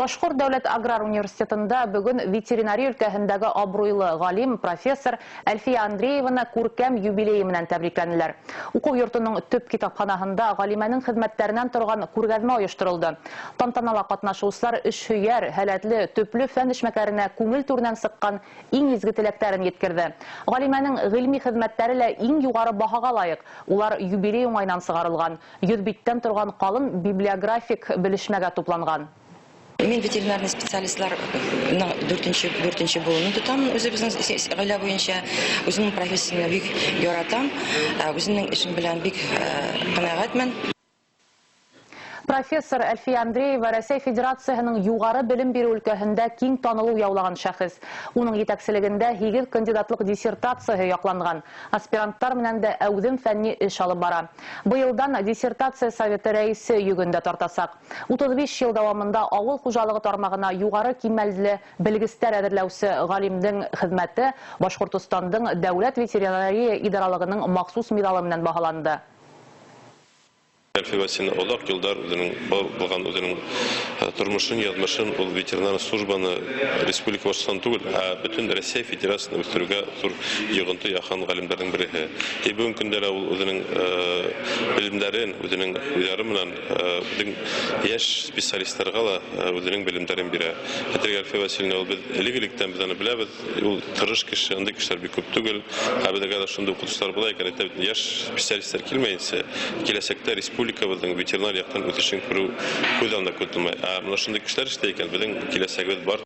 Башҡорт дәүләт аграр университетында бөгөн ветеринария өлкәһендәге абруйлы ғалим, профессор Әлфиә Андрееваны күркәм юбилейы менән тәбрикләнеләр. Уҡыу йортоноң төп китапханаһында ғалимәнең хеҙмәттәренән торған күргәҙмә ойошторолдо. Тантанала ҡатнашыусылар эшһөйәр, һәләтле, төплө фән эшмәкәренә күңел түренән сыҡҡан иң изге теләктәрен еткерҙе. Ғалимәнең ғилми хеҙмәттәре лә иң юғары баһаға лайыҡ. Улар юбилей уңайынан сығарылған, 100 биттән торған ҡалын библиографик белешмәгә тупланған. Мин ветеринарный специалистларның дүртенче быуынын тотам үҙебеҙҙең ғаилә буйынса. Үҙемдең профессияны бик яратам, үҙемдең эшем белән бик ҡәнәғәтмен. Профессор Әлфиә Андреева Рәсәй Федерацияһының юғары белем биреү өлкәһендә киң танылыу яулаған шәхес. Уның етәкселегендә 8 кандидатлыҡ диссертацияһы яҡланған. Аспиранттар менән дә әүҙем фәнни эш алып бара. Быйылдан диссертация советы рәйесе йөгөн дә тартасаҡ. 35 йыл дауамында ауыл хужалығы тармағына юғары кимәлле белгестәр әҙерләүсе ғалимдең хеҙмәте Башҡортостандың дәүләт ветеринария идаралығының махсус миҙалы менән баһаланды. Әлфиә Васильевна оҙаҡ йылдар үҙенең булған үҙенең тормошон, яҙмышын ул ветеринар службаны Республика Башҡортостан түгел, ә бөтөн Рәсәй Федерацияһын үҫтереүгә ҙур йоғонто яһаған ғалимдарҙың береһе. И бөгөнгө көндә лә ул үҙенең белемдәрен, үҙенең уйҙары менән беҙҙең йәш специалисттарға ла үҙенең белемдәрен бирә. Әйтергә, Әлфиә Васильевна ул беҙ элек-электән беҙ аны беләбеҙ, ул тырыш кеше, ундай кешеләр бик күп түгел. Ә беҙгә лә шундай уҡытыусылар була икән, әйтә бит, йәш специалисттар килмәйенсә, киләсәктә республикабыҙҙың ветеринар яҡтан үҫешен күреү күҙ алдына көтөлмәй. Ә мына шундай кешеләр эшләй икән, беҙҙең киләсәгебеҙ бар.